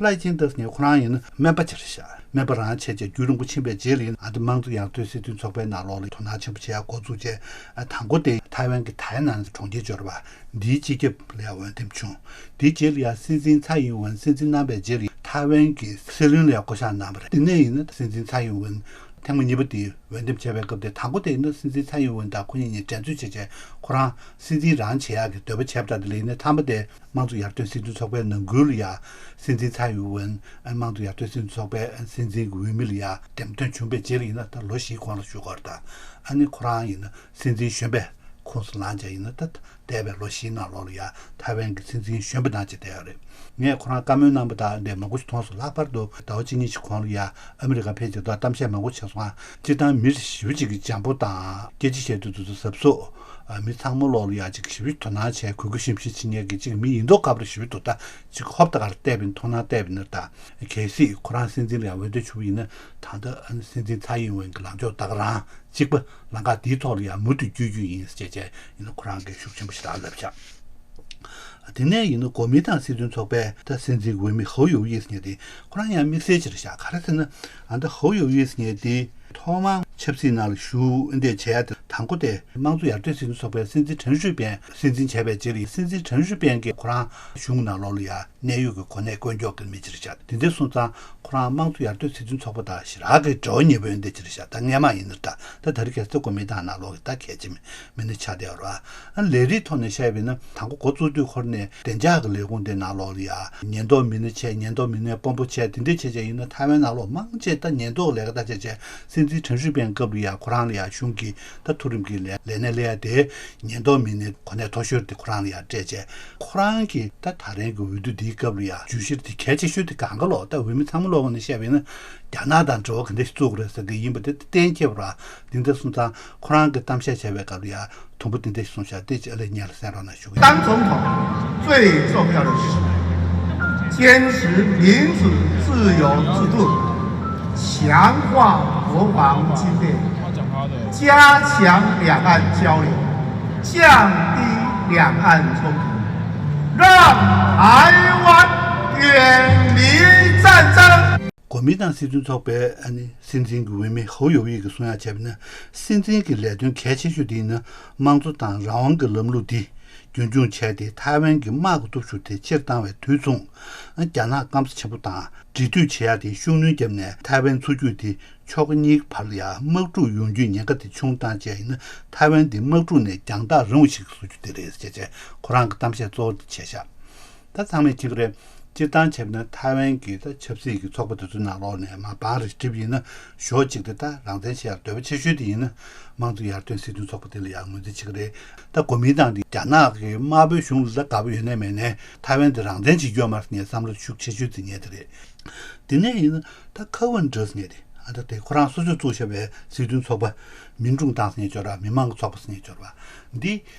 ལའེ་ཆིང་ཏེ་ནི་ཁོ་རང་ཡིན་ན་སྨན་པ་ཅིག་རེད་ཤག་སྨན་པ་རང་བྱས་བྱས་རྒྱུན་རིང་པོ་ཕྱིན་པའི་རྗེས་ལ་ཡིན་ཨ་ནི་དམངས་གཙོ་ཡར་ཐོན་སྲིད་དོན་ཚོགས་པའི་ནང་ལོགས་ལ་དོ་སྣང་ཆེན་པོ་བྱེད་ཡག་འགོ་བཙུགས་བྱས་ཨ་དང་པོ་དེ་ཐའེ་ཝན་གྱི་ཐའེ་ནན་གྲོང་ཁྱེར་འབྱོར་བ་འདིའི་སྤྱི་ཁྱབ་ལ་ཡང་འོས་འདེམས་བྱུང་། དེའི་རྗེས་ལ་ཡང་སྲིད་འཛིན་ཚའེ་ཡིན་ཝེན་སྲིད་འཛིན་གནང་བའི་རྗེས་ལ་ཐའེ་ཝན་གྱི་སྲིད་བློན་ལ་ཡང་བསྐོ་གཞག་གནང་བ་རེད། དེ་ནས་ཡིན་ན་སྲིད་འཛིན་ཚའེ་ཡིན་ཝེན་ཐེངས་མ་གཉིས་པ་དེ་འོས་འདེམས་བྱས་པའི་སྐབས་དེ་དང་པོ་དེ་ཡིན་ན་སྲིད་འཛིན་ཚའེ་ཡིན་ཝེན་དང་ཁོ་གཉིས་གཉིས་འགྲན་རྩོད་བྱས་བྱས་ཁོ་རང་སྲིད་འཛིན་རང་བྱེད་ཡག་གི་འདོད་པ་བྱས་པ་དང་དེ་ལ་ཡིན་ན་མཐའ་མ་དེ་དམངས་གཙོ་ཡར་ཐོན་སྲིད་དོན་ཚོགས་པའི་ནང་ཁུལ་ལ་ཡང་སྲིད་འཛིན་ཚའེ་ཡིན་ཝེན་དམངས་གཙོ་ཡར་ཐོན་སྲིད་དོན་ཚོགས་པའི་སྲིད་འཛིན་གྱི་འོས་མི་ལ་ཡང་འདེམས་ཐོན་བྱུང་བའི་རྗེས་ལ་ཡིན་ན་ད་ལོ་བཞིའི་གོང་ལ་བཞུགས་ཀྱི་ཡོད་རེད། ད་ཨ་ནི་ཁོ་རང་ཡིན་ན་སྲིད་འཛིན་གཞོན་པའི་ཁོངས་སུ་ལངས་བྱས་ཡིན་ན་ད་འདས་པའི་ལོ་བཞིའི་ནང་ལོགས་ལ་ཡང་ཐའེ་ཝན་གྱི་སྲིད་འཛིན་གཞོན་པ་ནང་བཞིན་བསྡད་ཡོད་རེད། ངས་ཁོ་རང་བཀའ་མོལ་གནང་པ་དང་འདྲ་མང་པོ་ཞིག་མཐོང་སོང་། ལྷག་པར་དུ་ཟླ་བ་གཅིག་གཉིས་ཤིག་གོང་ལ་ཡ་ཨ་མི་རི་ཀ་ཕེབས་རྗེས་ད་གཏམ་བཤད་མང་པོ་བྱས་སོང་ང་། སྤྱིར་བཏང་མི་ཞེ་པོ་ཅིག་གི་འཇམ་པོ་དང་སྐད་ཆ་བཤད་དུས་དུས་ཚོད་གཟབ་གཟབ། མི་ཚང་མ་ལོག་ལ་ཡ་ཅིག་ཞེ་པོ་དོ་སྣང་བྱས་གུས་གུས་ཞིམ་ཞིམ་བྱེད་མཁན་གྱི་ཅིག་མི་ཡིན་མདོག་ཁ་པོ་ཞེ་པོ་འདུག་ད་ཅིག་ཧོབ་ཏེ་གར་བལྟས་པ་ཡིན་མཐོང་སྣང་བལྟས་པ་ཡིན་ན་ད་གལ་སྲིད་ཁོ་རང་སྲིད་འཛིན་ལ་ཡ་འོས་བསྡུ་བྱུང་བ་ཡིན་ན་ད་ལྟ་སྲིད་འཛིན་ཚའེ་ཡིན་ཝེན་གྱི་ལངས་ཕྱོགས་ད་ག་རང་གཅིག་པ་ལམ་ཁ་འདིའི་ཐོག་ལ་ཡ་མུ་མཐུད་བསྐྱོད་རྒྱུ་ཡིན་ཟེར་བྱས་བྱས་ཡིན་ན་ཁོ་རང་གིས་ཤུགས་ཆེན་པོ་ཞེ་དྲག་ལབ་བཞག་དེ་ནས་ཡིན་ན་གོ་མིན་ཏང་སྲིད་དོན་ཚོགས་པའི་ད་སྲིད་འཛིན་འོས་མི་ཧའོ་ཡོ་ཡི་ཟེར་མཁན་དེ་ཁོ་རང་ཡང་དམིགས་བསལ་ཅིག་རེད་ཤག་ག་རེ་ཟེར་ན་ཨ་ད་ཧའོ་ཡོ་ཡི་ཟེར་མཁན་དེ་ཐོག་མར་ ཆབ་སྲིད་ནང་ལ་ཞུགས་འདི་བྱས་ཏེ། དང་པོ་དེ་དམངས་གཙོ་ཡར་ཐོན་སྲིད་དོན་ཚོགས་པའི་སྲིད་འཛིན་ཁྲེན་ཧྲུའུ་ཕིང་སྲིད་འཛིན་བྱས་པའི་རྗེས་ལ། སྲིད་འཛིན་ཁྲེན་ཧྲུའུ་ཕིང་གིས་ཁོ་རང་གཞུང་ནང་ལོགས་ལ་ཡ་གནད་ཡོད་ཀྱི་གོ་གནས་བསྐོ་འཇོག་གི་མི་ཅིག་རེད་ཤག་དེ་འདྲ་སོང་ཙང་ཁོ་རང་དམངས་གཙོ་ཡར་ཐོན་སྲིད་དོན་ཚོགས་པ་དང་ཞེ་དྲག་གི་འབྲེལ་བ་ཉེ་པོ་ཡོད་འདི་ཅིག་རེད་ཤག་ད་སྔས་མ་ཡིན་ན། ད་ད་རེས་ཁ་སང་གོ་མིན་ཏང་ནང་ལོགས་ཀྱི་ད་གལ་ཆེ་མི་སྣ་ཆགས་བསྡད་ཡོད་རེད་བ། ཨ་ལས་རིགས་ཐོག་ནས་བཤད་པ་ཡིན་ན། དང་པོ་འགོ་བཙུགས་དུས་ཁོ་རང་ནས་བདེ་འཇགས་ཀྱི་ལས་ཁུངས་དེ་ནང་ལོགས་ལ་ཡ་ཉེན་རྟོག་མི་སྣ་བྱས། ཉེན་རྟོག་མི་སྣའི་དཔོན་པོ་བྱས། དེ་འདྲ་བྱས་བྱས་ཡིན་ན། ཐའེ་ཝན་ནང་ལོགས་མང་ཆེ་ད་ཉེན་རྟོག་ལས་ཀ་ད་བྱས་བྱས། སྲིད་འཛིན་ཁྲེན་ཧྲུའུ་ཕིང་སྐབས་ལ་ཡ་ཁོ་རང་ལ་ཡ་གཞུང་གི་ད་མཐོ་རིམ་གྱི་ལས་ལས་གནས་ལ་ཡ་དེ་ཉེན་རྟོག་མི་སྣའི་གོ་གནས་མཐོ་ཤོས་དེ་ཁོ་རང་ལ་ཡ་སྤྲད་བྱས། ཁོ་རང་གི་ད་ད་རེས་ཀྱི་འོས་བསྡུ་འདིའི་སྐབས་ལ་ཡ་བརྗོད་གཞི་དེ་གལ་ཆེ་ཤོས་དེ་གང་ག་ལོག་ད་འོས་མི་ཚང་མ་ལོག་ནས་བཤད་པ་ཡིན་ན། རྒྱ་ནག་དང་འབྲེལ་བ་ག་འདྲ་ཞིག་བཙུགས་དགོས་རེད་ཟེར་གྱི་ཡིན་པ་དེ་གཏན་འཁེལ་བ་ར། འདི་འདྲ་སོང་ཙང་ཁོ་རང་གིས་གཏམ་བཤད་བྱས་པའི་སྐབས་ལ་ཡ་དུམ་བུ་འདི་འདྲ་ཞིག་གསུངས་ཤག་དེ་ཅིག་ཨ་ལས་ཉན་ལ་གསན་རོགས་གནང་ཞུ་གི་ཡིན། 当总统最重要的是坚持民主自由制度，强化国防经费，加强两岸交流，降低两岸冲突，让台湾远离战争。 གོ་མིན་ཏང་སྲིད་དོན་ཚོགས་པའི་ཨ་ནི་སྲིད་འཛིན་གྱི་འོས་མི་ཧོ་ཡོ་ཝི་གིས་གསུང་ཡག་བྱས་པ་ན། སྲིད་འཛིན་གྱི་ལས་དོན་གལ་ཆེ་ཤོས་དེ་ཡིན་ན། དམངས་གཙོ་དང་རང་དབང་གི་ལམ་ལུགས་འདི་རྒྱུན་འཁྱོངས་བྱས་ཏེ། ཐའེ་ཝན་གྱི་དམག་གི་སྟོབས་ཤུགས་དེ་ཕྱིར་བཏང་བའི་དུས་མཚུངས། རྒྱ་ནག་སྐམ་ས་ཆེན་པོ་དང་འབྲེལ་མཐུད་བྱེད་ཡག་དེ་ཤུགས་སྣོན་བརྒྱབ་ནས། ཐའེ་ཝན་མཚོ་རྒྱུད་དེ་ཕྱོགས་གཉིས་ཀྱི་བར་ལ་ཡ་དམག་འཁྲུག་ཡོང་རྒྱུའི་ཉེན་ཁ་དེ་ཆུང་བཏང་བྱས་ཡིན་ན། ཐའེ་ཝན་དེ་དམག་འཁྲུག་ནས་རྒྱང་ཐག་རིང་བ་ཞིག་བཟོ་རྒྱུ་དེ་རེད་ཅེས་བྱས། ཁོ་རང་གི་གཏམ་བཤད་གཙོ་བོ་དེ་བྱས་ཤག་ད་ཚང་མས་མཁྱེན་གྱི་རེད། སྤྱིར་བཏང་བྱས་པ་ན་ཐའེ་ཝན་གྱི་ད་ཆབ་སྲིད་ཀྱི་ཚོགས་པ་དེ་ཚོའི་ནང་ལོགས་ནས་མར་བང་རིམ་བསྒྲིགས་པ་ཡིན་ན། ཞོགས་གཅིག་དེ་ད་རང་བཙན་ཆེ་ཡག་འདོད་པ་ཆེ་ཤོས་དེ་ཡིན་ན། དམངས་གཙོ་ཡར་ཐོན་སྲིད་དོན་ཚོགས་པ་དེ་ལ་ཡག་ངོས་འཛིན་བྱེད་ཀྱི་རེད། ད་གོ་མིན་ཏང་དེ་རྒྱ་ནག་གི་དམར་པོའི་གཞུང་ལ་ད་དགའ་པོ་ཡོད་ནའི་མེད་ནའི། ཐའེ་ཝན་དེ་རང་བཙན་བྱེད་རྒྱུ་ཡོད་མ་རེད་ཟེར་ནས་བསམ་བློ་ཤུགས་ཆེ་ཤོས་འཛིན་མཁན་དེ་རེད། དེ་ནས་ཡིན་ན་ད་ཁེ་ཝིན་ཏྲེས་ཟེར་མཁན་དེ། ཨ་ད་དེ་ཁོ་རང་སོ་སོས་བཙུགས་བཞག་པའི་སྲིད་དོན་ཚོགས་པ། མིན་ཀྲུང་ཏང་ཟེར་མཁན་ཅིག་ཡོད་རེད་བ། མི་མང་གི་ཚོགས་པ་ཟེར་མཁན་ཅིག་ཡོད་རེད་བ། འདི་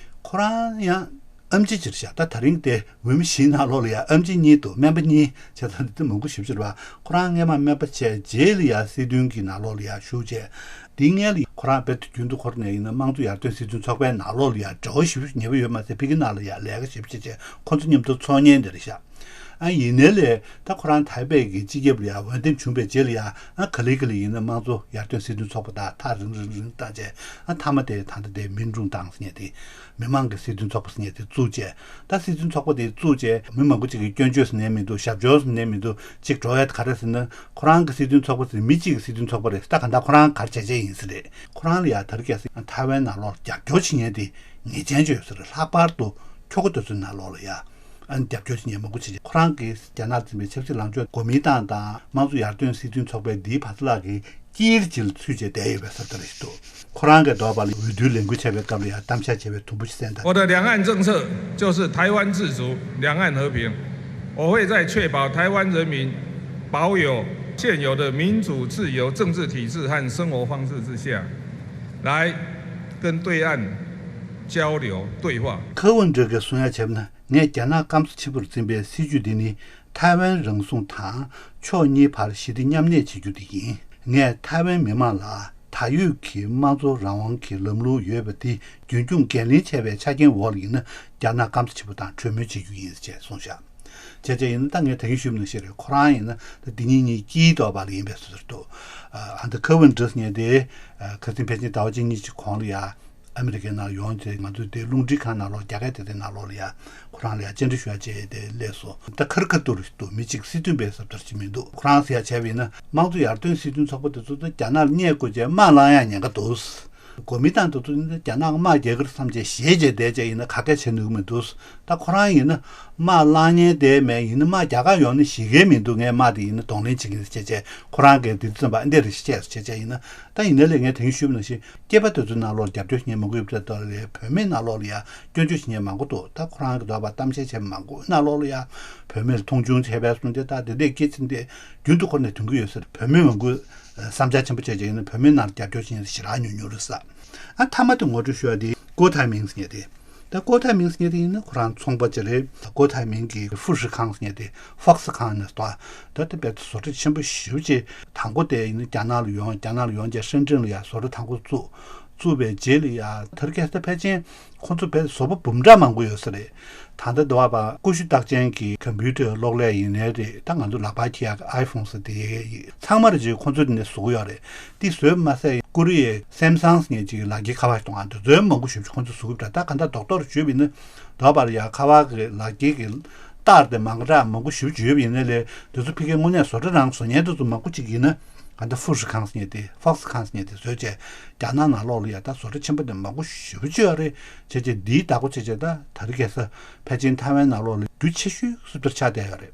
ཁོ་རང་ཡང་ཨེམ་ཆི་ཅིག་རེད་ཤག་ད་ད་རིང་དེ་འོས་མི་བཞིའི་ནང་ལོགས་ལ་ཡང་ཨེམ་ཆི་གཉིས་འདུག་སྨན་པ་གཉིས་བྱས་ཙང་འདི་མང་པོ་ཞེ་པོ་ཅིག་རེད་བ། ཁོ་རང་སྔས་མ་སྨན་པ་བྱས་རྗེས་ལ་ཡང་སྲིད་དོན་གྱི་ནང་ལོགས་ལ་ཡང་ཞུགས་བྱས། འདི་སྔོན་ལ་ཁོ་རང་རྦད་དེ་རྒྱུན་དུ་འཁོར་ནས་ཡིན་ན། དམངས་གཙོ་ཡར་ཐོན་སྲིད་དོན་ཚོགས་པའི་ནང་ལོགས་ལ་ཡང་འབྲེལ་བ་ཞེ་པོ་ཉེ་པོ་ཡོད་མ་ཟད། ཕ་གིའི་ནང་ལ་ཡང་ལས་ཀ་ཞེ་པོ་ཅིག་བྱས། ཁོ་ཚོ་མཉམ་དུ་ཚོགས་མཁན་དེ་རེད་ཤག་ཨ་ཡིན་ནའི་ལས་ད་ཁོ་རང་ཐའེ་པེ་གི་སྤྱི་ཁྱབ་ལ་ཡང་འོས་འདེམས་བྱུང་བའི་རྗེས་ལ་ཡང་། ཨ་ག་ལེ་ག་ལེ་ཡིན་ན་དམངས་གཙོ་ཡར་ཐོན་སྲིད་དོན་ཚོགས་པ་དང་ཐག་རིང་རིང་རིང་བཏང་བྱས། ཨ་མཐའ་མ་དེ་ད་ལྟ་དེ་མིན་ཀྲུང་ཏང་ཟེར་མཁན་དེ། མི་མང་གི་སྲིད་དོན་ཚོགས་པ་ཟེར་མཁན་དེ་བཙུགས་བྱས། ད་སྲིད་དོན་ཚོགས་པ་དེ་བཙུགས་བྱས། མི་མང་པོ་ཅིག་གིས་སྐྱོན་བརྗོད་ཟེར་ནའི་མི་འདུག་ཞབས་ཞུ་ཟེར་ནའི་མི་འདུག་ཅིག་འགྲོ་ཡ་དེ་ག་རེ་ཟེར་ན། ཁོ་རང་གི་སྲིད་དོན་ཚོགས་པ་ཟེར། མི་གཅིག་གི་སྲིད་དོན་ཚོགས་པ་རེད། ད་ག་ད་ཁོ་རང་ག་རེ་བྱས་བྱས་ཡིན་ཟེར་རེད། ཁོ་རང་ལ་ཡང་ད་རེས་ཁ་སང་ཐའེ་ཝན་ནང་ལོགས་རྒྱབ་སྐྱོར་བྱེད་མཁན་དེ་ངེས་ཅན་ཅིག་ཡོད་ཟེར། ལྷག་པར་དུ་ཁྱོ་ག་དེ་ཚོའི་ནང་ལོགས་ལ་ཡ། ཨ་ནི་རྒྱབ་སྐྱོར་བྱེད་མཁན་མང་པོ་ཅིག་ཁོ་རང་གིས་རྒྱ་ནག་འཛིན་པའི་ཆབ་སྲིད་ལངས་ཕྱོགས། གོ་མིན་ཏང་དང་དམངས་གཙོ་ཡར་ཐོན་སྲིད་དོན་ཚོགས་པའི་འདིའི་བར་ཐག་ལ་གི་དཀྱིལ་ཅིག་ལ་ཚུད་བྱས་བསྡད་ཡོད་པའི་ས་ཐག་རེད་འདུག་ཁོ་རང་གིས་འདོད་པ་ལ་འོས་བསྡུའི་ལས་འགུལ་བྱས་པའི་སྐབས་ལ་ཡང་གཏམ་བཤད་བྱས་པའི་དུམ་བུ་ཞིག་གསན་དང་། 我的两岸政策就是台湾自主、两岸和平。我会在确保台湾人民保有现有的民主自由政治体制和生活方式之下，来跟对岸交流对话。 ཁེ་ཝིན་ཏྲེས་གསུང་ཡ་བྱས་པ་ན། ངས་རྒྱ་ནག་སྐམ་ས་ཆེན་པོར་འཛིན་པའི་སྲིད་ཇུས་འདི་ནི། ཐའེ་ཝན་རང་སྲུང་དང་ཕྱོགས་གཉིས་བར་ཞི་བདེ་མཉམ་གནས་བྱེད་རྒྱུ་དེ་ཡིན། ངས་ཐའེ་ཝན་མི་མང་ལ་ད་ཡོད་ཀྱི་དམངས་གཙོ་རང་དབང་གི་ལམ་ལུགས་ཡོད་པ་དེ་རྒྱུན་འཁྱོངས་འགན་ལེན་བྱས་པའི་ཆ་རྐྱེན་འོག་ལ་ཡིན་ན། རྒྱ་ནག་སྐམ་ས་ཆེན་པོ་དང་གྲོས་མོལ་བྱེད་རྒྱུ་ཡིན་ཅེས་གསུངས་ཤག་བྱས་བྱས་ཡིན་ན། ད་ངས་ད་གིན་ཞུས་པ་ནང་བཞིན་རེད། ཁོ་རང་ཡིན་ན་ད་འདི་གཉིས་གཉིས་དཀྱིལ་ཐོག་པ་ལ་ཡིན་པའི་བཟོ་འདྲ་འདུག་ཨ་ད་ཁེ་ཝིན་ཏྲེས་ཟེར་མཁན་དེ། ཁ་སང་ཕལ་ཆེར་ཟླ་བ་གཅིག་གཉིས་ཀྱི་གོང་ལ་ཡ། ཨ་མི་རི་ཀའི་ནང་ཡོང་རྗེས། ང་ཚོའི་དེ་རླུང་འཕྲིན་ཁང་ནང་ལོགས། རྒྱ་སྐད་དེ་དེ་ནང་ལོགས་ལ་ཡ། ཁོ་རང་ལ་ཡ་བཅར་འདྲི་ཞུ་ཡ་བྱས་ཏེ་སླེབས་སོང་། ད་ཁ་རི་ཁ་ཐུག་རེད་འདུག་མི་གཅིག་སྲིད་དོན་པའི་ཟབ་ཐར་ཅིག་མི་འདུག་ཁོ་རང་ཟེར་ཡ་བྱས་པ་ཡིན་ན། དམངས་གཙོ་ཡར་ཐོན་སྲིད་དོན་ཚོགས་པ་དེ་ཚོ་ད་རྒྱ་ནག་ལ་བསྙད་དགོས་བྱས་དམག་བསླང་ཡ་ཉེན་ཁ་འདུག་གོ་མིན་ཏང་དེ་ཚོ་ནི་རྒྱ་ནག་དམག་རྒྱག་གི་རེད་བསམ་བྱས་ཞེད་བྱས་བསྡད་བྱས་ཡིན་ན་ག་གེ་བྱེད་ནུས་ཀྱི་མི་འདུག་ད་ཁོ་རང་ཡིན་ན་དམག་བསླང་མཁན་དེ་མེད། ཡིན་ན་དམག་རྒྱག་ག་ཡོང་ན་ཞེད་མཁན་མི་འདུག་ངས་དམག་དེ་ཡིན་ན་གདོང་ལེན་བྱེད་ཀྱི་ཡིན་ཟེར་བྱས་བྱས། ཁོ་རང་གིས་དེ་ཙམ་པ་འདི་རེད་ཟེར་བྱས་བྱས་བྱས་ཡིན་ན། ད་ཡིན་ནའི་ལས་ངས་དེ་རིང་ཞུས་པ་ནང་བཞིན། སྐྱེས་པ་དེ་ཚོའི་ནང་ལོགས་རྒྱབ་སྐྱོར་བྱེད་མཁན་མང་པོ་ཡོད་པ་དང་། ལས་བུད་མེད་ནང་ལོགས་ལ་ཡ་སྐྱོན་བརྗོད་བྱེད་མཁན་མང་པོ་འདུག་ད་ཁོ་རང་གི་འདོད་པ་གཏམ་བཤད་བྱས་མང་པོ་ནང་ལོགས་ལ་ཡ་བུད་མེད་ལ་མཐོང་ཆུང་བྱས་པའི་གསུང་རྒྱ། ད་དེ་འདྲའི་སྐད་ཆ་འདི་རྒྱུན་དུ་འཁོར་ནས་ཐོན་གྱི་ཡོད་ཟེར། བུད་མེད་མང་པོས་བསམ་འཆར་ཆེན་པོ་བྱས་བྱས་ཡིན་ན། བུད་མེད་ནང་རྒྱབ་སྐྱོར་བྱེད་མཁན་ཞེ་དྲག་ཉུང་ཉུང་རེད་ཟེར། ཨ་མཐའ་མ་དེ་ངོ་སྤྲོད་ཞུ་ཡ་དེ་ཀོ་ཐའེ་མིང་ཟེར་མཁན་དེ། ད་ཀོ་ཐའེ་མིང་ཟེར་མཁན་དེ་ཡིན་ན་ཁོ་རང་ཚོང་པ་ཅིག་རེད། ད་ཀོ་ཐའེ་མིང་གི་ཧྥུ་ཧྲི་ཁང་ཟེར་མཁན་དེ། ཧྥོག་སི་ཁང་ནས་ད་ད་ལྟ་རྦད་དེ་བཟོ་གྲྭ་ཆེན་པོ་ཞེ་པོ་ཅིག་དང་པོ་དེ་ཡིན་ན་རྒྱ་ནག་ལ་ཡོང་། རྒྱ་ནག་ལ་ཡོང་རྗེས་ཧྲེན་ཀྲེན་ལ་ཡ་བཟོ་གྲྭ་དང་པོ་བཙུགས། བཙུགས་པའི་རྗེས་ལ་ཡ་དར་རྒྱས་ས་ཕལ་ཆེར་ཁོང་ཚོ་བས་བཟོ་པ་འབུམ་ཕྲག་མང་པོ་ཡོད་ས་རེད། ད་ལྟ་འདི་བ་པ་ཀུ་ཤུ་རྟགས་ཅན་གྱི་ཀམ་པུ་ཊར་གློག་ཀླད་ཡིན་ནའི་རེད། ད་ང་ཚོ་ལག་པ་འཁྱེར་ཡག་གི་ཨའི་ཕོན་ཟེར་དེ་ཚང་མར་ཅིག་ཁོང་ཚོ་དེ་ནས་བཟོ་གི་ཡོད་རེད། དེ་བཟོས་མ་ཟད་ཀོ་རི་ཡའི་སེམ་སང་ཟེར་མཁན་ཅིག་ལག་འཁྱེར་ཁ་པར་གཏོང་ཨ་འདི་ཚོའི་མང་པོ་ཞེ་པོ་ཅིག་ཁོང་ཚོ་བཟོ་གི་ཡོད་པ་འདྲ། ད་ག་འདྲ་རྡོག་རྡོག་ཞུས་པ་ཡིན་ན་འདི་བ་པར་ཡ་ཁ་པར་གྱི་ལག་འཁྱེར་གྱི་རྟགས་དེ་མང་དྲགས་མང་པོ་ཞེ་པོ་ཅིག་ཡོད་པ་ཡིན་ནའི་ལས་དེ་ཚོ་ཕ་གིའི་དངོས་གནས་བཟོ་གྲྭ་རང་བཟོ་མཁན་དེ་ཚོ་མང་པོ་ཅིག་ཡིན་ན། ག་འདྲ་ཧྥུ་ཧྲི་ཁང་ཟེར་མཁན་དེ་ཧྥོག་སི་ཁང་ཟེར་མཁན་དེ་བཟོས་བྱས་རྒྱ་ནག་ནང་ལོགས་ལ་ཡ་ད་བཟོ་གྲྭ་ཆེན་པོ་དེ་མང་པོ་ཞེ་པོ་ཅིག་ཡོད་རེད། བྱས་བྱས་འདིའི་བདག་པོ་བྱས་བྱས་ད་དར་རྒྱས་ས་ཕལ་ཆེར་ཐའེ་ཝན་ནང་ལོགས་ལ་རྒྱུ་ཆེ་ཤོས་སུ་ལྟར་ཆགས་བསྡད་ཡོད་རེད།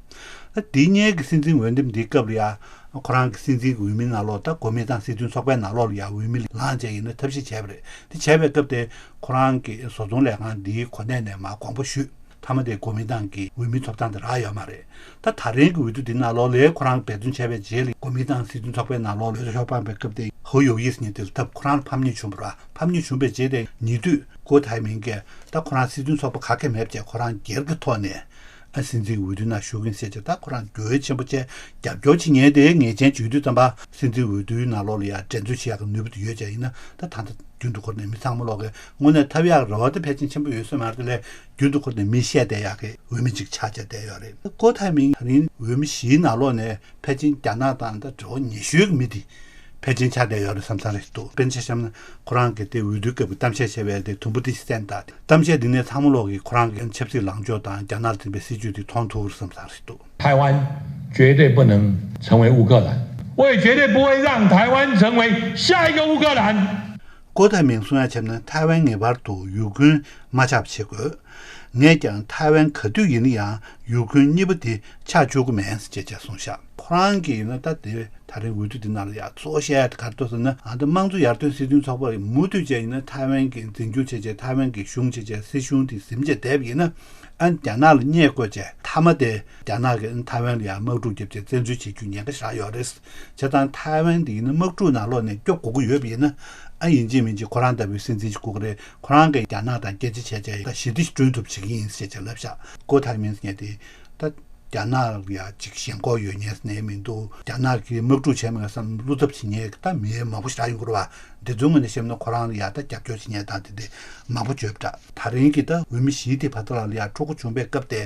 ད་འདི་སྔོན་གྱི་སྲིད་འཛིན་འོས་འདེམས་འདིའི་སྐབས་ལ་ཡ་ཁོ་རང་གི་སྲིད་འཛིན་གྱི་འོས་མིའི་ནང་ལོགས་ད་གོ་མིན་ཏང་སྲིད་དོན་ཚོགས་པའི་ནང་ལོགས་ལ་ཡ་འོས་མི་ལངས་བྱས་ཡིན་ན་ཐབས་ཤེས་བྱས་པ་རེད། དེ་བྱས་པའི་སྐབས་དེ་ཁོ་རང་གི་བཟོ་ཚོང་ལས་ཁང་འདིའི་གོ་གནས་ནས་མར་དགོངས་པ་ཞུས། མཐའ་མ་དེ་གོ་མིན་ཏང་གི་འོས་མིའི་ཐོབ་ཐང་དེ་རག་ཡོད་མ་རེད། ད་ད་རིང་གི་འོས་བསྡུ་འདི་ནང་ལོགས་ལ་ཁོ་རང་འབད་བརྩོན་བྱས་པའི་རྗེས་ལ་གོ་མིན་ཏང་སྲིད་དོན་ཚོགས་པའི་ནང་ལོགས་ལ་ཤོག་པང་པའི་སྐབས་དེ་ཧོ་ཡོ་ཡི་ཟེར་མཁན་དེ་ལ་ཐབས་ཁོ་རང་ཕམ་ཉེས་བྱུང་བ་རེད། ཕམ་ཉེས་བྱུང་བའི་རྗེས་དེ་ཉེ་དུས་ཀོ་ཐའི་མིང་གིས་ད་ཁོ་རང་སྲིད་དོན་ཚོགས་པ་ག་གེ་མེད་བྱས་ཁོ་རང་སྒེར་གྱི་ཐོག་ནས་ཨ་སྲིད་འཛིན་འོས་བསྡུ་ནང་ཞུགས་ཀྱིན་ཟེར་བྱས་ད་ཁོ་རང་འགྱོད་ཆེན་པོ་བྱས་རྒྱབ་སྐྱོར་བྱེད་མཁན་དེ་ངེས་ཅན་བྱེད་དུས་ཙམ་པ་སྲིད་འཛིན་འོས་བསྡུའི་ནང་ལོགས་ལ་ཡང་འགྲན་རྩོད་བྱེད་ཡག་གི་ནུས་པ་དེ་ཡོད་ཅག་ཡིན་ན་ད་ད་ལྟ་རྒྱུན་དུ་འཁོར་ནས་མི་ཚང་མ་ལོག་གི་དངོས་གནས་ཐབས་ཡག་རེ་བ་དེ་ཕལ་ཆེར་ཆེན་པོ་ཡོད་ས་མ་རེད། དེ་ལས་རྒྱུན་དུ་འཁོར་ནས་མི་བཤད་བསྡད་ཡག་གི་འོས་མི་གཅིག་ཆགས་བསྡད་ཡོད་རེད། ཀོ་ཐའི་མིང་ད་རིང་འོས་མི་བཞིའི་ནང་ལོགས་ནས་ཕལ་ཆེར་རྒྱ་ནག་དང་ད་འབྲེལ་བ་ཉེ་ཤོས་ཀྱི་མི་དེ་ཕལ་ཆེར་ཆགས་བསྡད་ཡོད་རེད་བསམ་ས་རེད་འདུག་དཔེར་ན་ཆ་བཞག་ན་ཁོ་རང་གིས་དེ་འོས་བསྡུའི་སྐབས་ཀྱི་གཏམ་བཤད་བྱས་པའི་དེ་དུམ་བུ་དེ་གསན་དང་། གཏམ་བཤད་འདི་ནས་ཚང་མ་ལོག་གིས་ཁོ་རང་གི་ཆབ་སྲིད་ལངས་ཕྱོགས་དང་རྒྱ་ནག་ལ་འཛིན་པའི་སྲིད་ཇུས་དེ་མཐོང་ཐུབ་རེད་བསམ་ས་རེད་འདུག 台湾绝对不能成为乌克兰，我也绝对不会让台湾成为下一个乌克兰。 ཀོ་ཐའི་མིང་གསུང་ཡ་བྱས་ན་ཐའེ་ཝན་ངེས་པར་དུ་ཡུ་ཁུན་མ་ཆགས་པ་བྱེད་དགོས། ངས་ཀྱང་ཐའེ་ཝན་ག་དུས་ཡིན་ན་ཡང་ཡུ་ཁུན་གཉིས་པ་དེ་ཆགས་བཅུག་གི་མེད་ཅེས་བྱས་གསུངས་ཤག་ཁོ་རང་གིས་ཡིན་ན་ད་དེ་ད་རིང་འོས་བསྡུ་འདི་ནང་ལ་ཡ་གཙོ་བཤད་ག་རེ་འདུག་ཟེར་ན་ཨ་ད་དམངས་གཙོ་ཡར་ཐོན་སྲིད་དོན་ཚོགས་པ་མུ་མཐུད་བྱས་ཡིན་ན་ཐའེ་ཝན་གྱི་འཛིན་སྐྱོང་བྱས་བྱས་ཐའེ་ཝན་གྱི་གཞུང་བྱས་བྱས་སྲིད་གཞུང་དེ་ཟིན་བྱས་བསྡད་པ་ཡིན་ན། ཨ་རྒྱ་ནག་ལ་བརྙས་བཀོད་བྱས་མཐའ་མ་དེ་རྒྱ་ནག་གིས་ཨ་ཐའེ་ཝན་ལ་ཡང་དམག་འཁྲུག་བརྒྱབ་བྱས་བཙན་འཛུལ་བྱེད་རྒྱུ་ཉེན་ཁ་ཞེ་དྲག་ཡོད་རེད། བྱས་ཙང་ཐའེ་ཝན་དེ་ཡིན་ན་དམག་འཁྲུག་ནང་ལོགས་ནས་སྐྱོབ་དགོས་ཀྱི་ཡོད་པ་ཡིན་ན་ཨ་ཡིན་གཅིག་མིན་གཅིག་ཁོ་རང་ལྟ་བུའི་སྲིད་འཛིན་ཞིག་དགོས་ཀྱི་རེད། ཁོ་རང་གིས་རྒྱ་ནག་དང་རྒྱལ་སྤྱི་བྱས་བྱས་ད་ཞི་བདེ་ཞིག་བསྐྲུན་ཐུབ་བྱེད་ཀྱི་ཡིན་ཞེས་བྱས་ལབ་ཤག་ཀོ་ཐའི་མིང་ཟེར་མཁན་དེ་ད་རྒྱ་ནག་ལ་ཡ་ཅིག་ཞེན་ཁོག་ཡོད་མཁན་ཟེར་ནས་མི་འདུག་རྒྱ་ནག་གིས་དམག་འཁྲུག་བྱས་མེད་བསམ་བློ་འཚབ་བྱེད་མཁན་ད་མི་མང་པོ་ཞེ་དྲག་ཡོང་གི་རེད་བ། འདི་ཚོའི་ངོས་ནས་བཤད་ན་ཁོ་རང་ལ་ཡ་ད་རྒྱབ་སྐྱོར་བྱེད་མཁན་དང་དེ་འདྲ་མང་པོ་བརྗོད་པ་འདྲ། ད་རིང་གི་ད་འོས་མི་བཞི་དེ་བར་དུ་ལ་ལ་ཡ་འཁྲུག་པ་བྱུང་བའི་སྐབས་དེ་